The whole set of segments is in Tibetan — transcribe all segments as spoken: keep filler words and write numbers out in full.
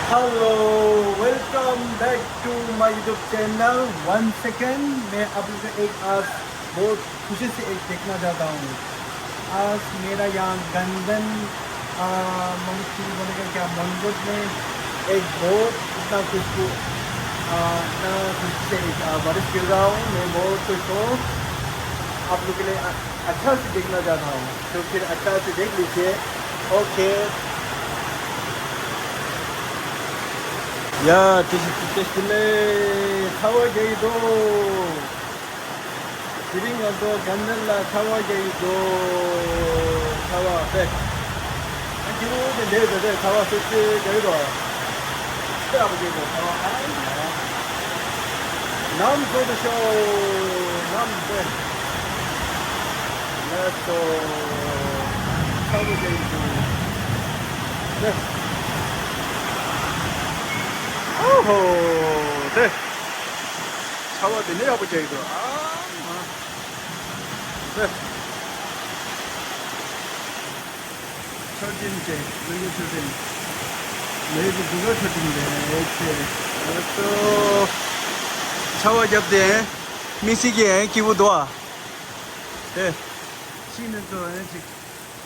Hello, welcome back to my YouTube channel once again। मैं आप लोग को एक आज बहुत खुशी से एक देखना चाहता हूँ। आज मेरा यहाँ गंदन, आ, मणिपुर बोलेगा क्या, मंगोट में एक बहुत इतना खुशबू, आ, इतना खुशी से एक, आ, बारिश गिर रहा हूँ। मैं बहुत खुश हूँ। आप लोग के लिए अ-, अच्छा से देखना चाहता हूँ, तो फिर अच्छा से देख लीजिए। OK। ཡ། དེ་བཞིན་དེ་བཞིན་ལས་ཚ་བ་རྒྱག་གི་འདུག་དེ་རིང་ང་ཚོ་དགའ་ལྡན་ལ་ཚ་བ་རྒྱག་གི་འདུག་ཚ་བ་དཔེ། ཨ། སྐྱིད་པོ་དེ་འདྲ་རེད། ཚ་བ་སེ་སེ་རྒྱག་གི་འདུག་དཔེ་ཡག་པོ་རྒྱག་གི་འདུག་ཚ་བ། ཨ་ཡ། ནམ་གོ་དུ་ཤོག་ནམ་དཔེ། Let's go། ཚ་བ་རྒྱག་གི་འདུག་དེ། ཨོ་ཧོ། དེ། ཚ་བ་དེ་ནས་ཡག་པོ་རྒྱག་གི་འདུག་ཨ་མ། དེ། མཆོད་སྦྱིན་བྱས། སྨན་གྱི་མཆོད་སྦྱིན། ལས་ཀྱི་སྒྲུབ་པའི་མཆོད་སྦྱིན་རེད་བྱས། ཨ་ཙོ། ཚ་བ་བརྒྱབ་སྟེ། མི་སྲིད་ཀྱི་ཨེ་སྐྱིད་པོ་འདུག་ཨ། དེ། ཤིང་ནས་ཚོ་ཨེ་ཅིག་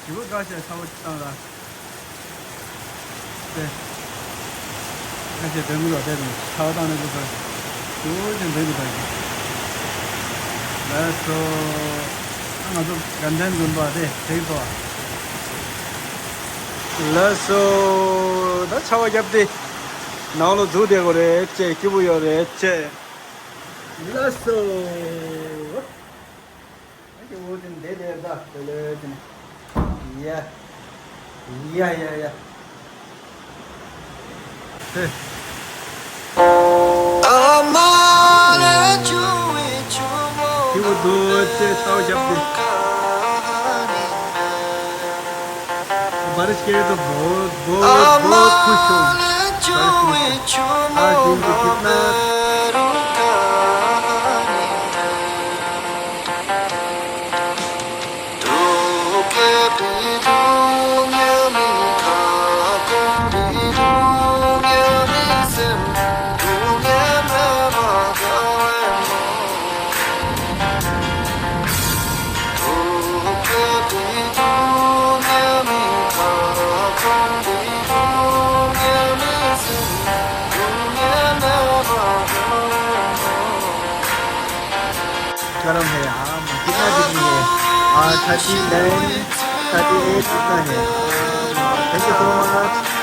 བྱིས་པ་དགའ་ཤ་ཚ་བ་བཏང་ལ། དེ། ཁ་ཤས་དོན་གྱི་ལོ་དེ་རུ་ཚ་བ་བཏང་ནས་ཚོ་ཚོ་ཅན་དོན་གྱི་དོན་གྱི། ལགས་སོ། ང་ཚོ་དགའ་ལྡན་དགོན་པ་དེ་དེ་ཚོ། ལགས་སོ། ད་ཚ་བ་བརྒྱབ་སྟེ། ནང་ལོ་འཛུལ་བསྡད་དགོས་རེད་བྱས། སྐྱིད་པོ་ཡོད་རེད་བྱས། ལགས་སོ། ཨ་ཀྱི་འོ་དེ་འདེད་དེ་ད་དེ་ལོས་དེ་ནི། ཡ། ཡ་ཡ་ཡ། ཧེ། སྐྱིད་པོ་འདུག་ཅེས་ཚ་བ་བརྒྱབ་སྟེ། बारिश के लिए तो बहुत, बहुत, बहुत खुश हूँ। बारिश के लिए। आज दिन को कितना गर्म है यार, कितना दिन है। आज थर्टी नाइन, थर्टी एट इतना है। Thank you so much।